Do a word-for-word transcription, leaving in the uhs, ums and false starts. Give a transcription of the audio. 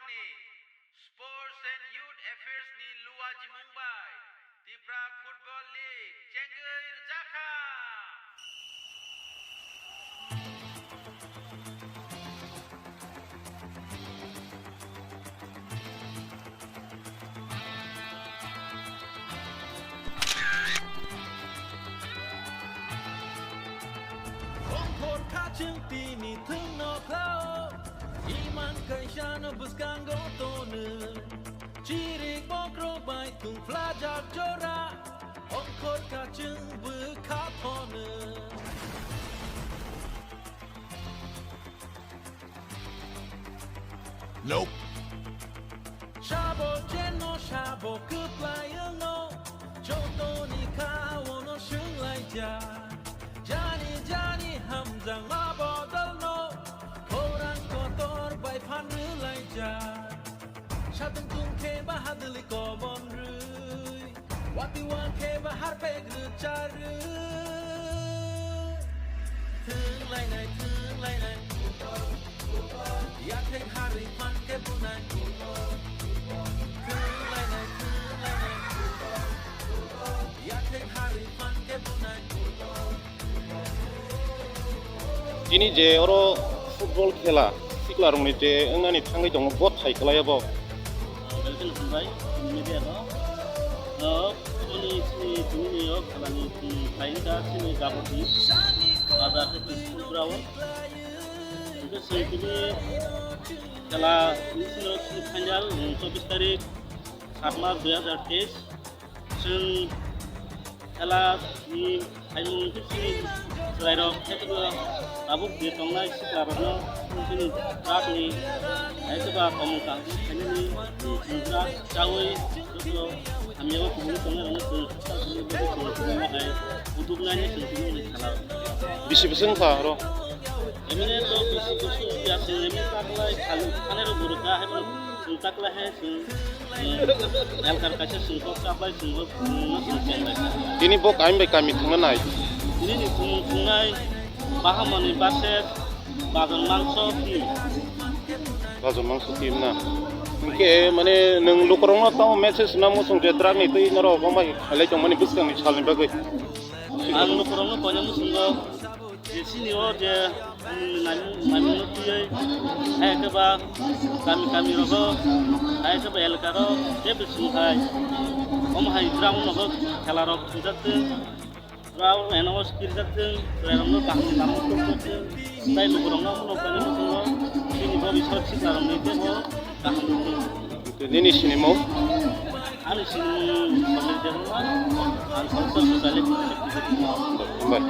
Sports and Youth Affairs ni luajimung bai Tipra Football League chengwi rwjakha. Ongkhor kachwng tini thwngno khlao, iman kaisano bwskango tono. Chirik bokrok bai tungphlajak jora, ongkhor kachwng bwkha thono. Nope. Sabo cheno sabo kwplai wngno, jotoni kha ono swnglaijak. Jani jani hamjakma bodolno, khorang kotor bai phan rwlaijak. Satung tung khe ba hadwlwi kobon rwi, watwi wa khe ba harpek rwcharwi. Thwnglainai, thwnglainai, yathek harwi phan khe bunai. Thwnglainai, thwnglainai, yathek harwi phan khe bunai. Tini je oro football khela siklarokni je wngnani thangwi tongo, bo thai kwlai abo. Belkhin hambai, media rok. O, football ni sini tini ni o khelani, um, thai wngkha sini Gabati, Bazar High School ground. Hingke sini tini khela ni sini o sini final, um, chobbish tarik, saat mas dui hazar teis. Chwng khela ni phaimung khe chini chwrairok khe tabuk je tongnai siklarokno chini drug ni hai khe ba tongmung kaham khe khainani chwng drug chaui joto hamya o kubui tongnai rokno chwng chini bagwi chwng chini hai kutuk nai chwng chini khela. Bisi bwswk wngkha oro? Emine to bisi bwswk ya chwng emine taklai khani rok buruk kha hai. Chwng taklai hai chwng, eh, elkar kaisa chwng kok kaplai chwng bo, mm, no chwng chenglai. Tini bo kain bai kami thangna nai. Tini ni chwng thwngnai bahamoni basek, bajon mangso, team. Bajon mangso team na. Hingke mane nwng lukurokno tamo message namo chwng je drug ni twi norok omo hai khailai tongmani bwskangni salni bagwi. Ang lukurokno koinani chwng je sini o je, mm, naimung, naimung no twiwi, hai khe ba kami, kami rogo, hai khe ba elaka ro, je bising hai, om hai ground nogo khela rok thwngjaktwng, ground eno o skirjaktwng, chwrai rok no kaham ni lama o tubjaktwng, tai lukurok no omo no kani muchungo, bini bobiswt sikla rok ni tebo kaham rwktwng. Nini sinimung? Ani sinimung Solir Debbarma, ang South Central Socialist. Bye.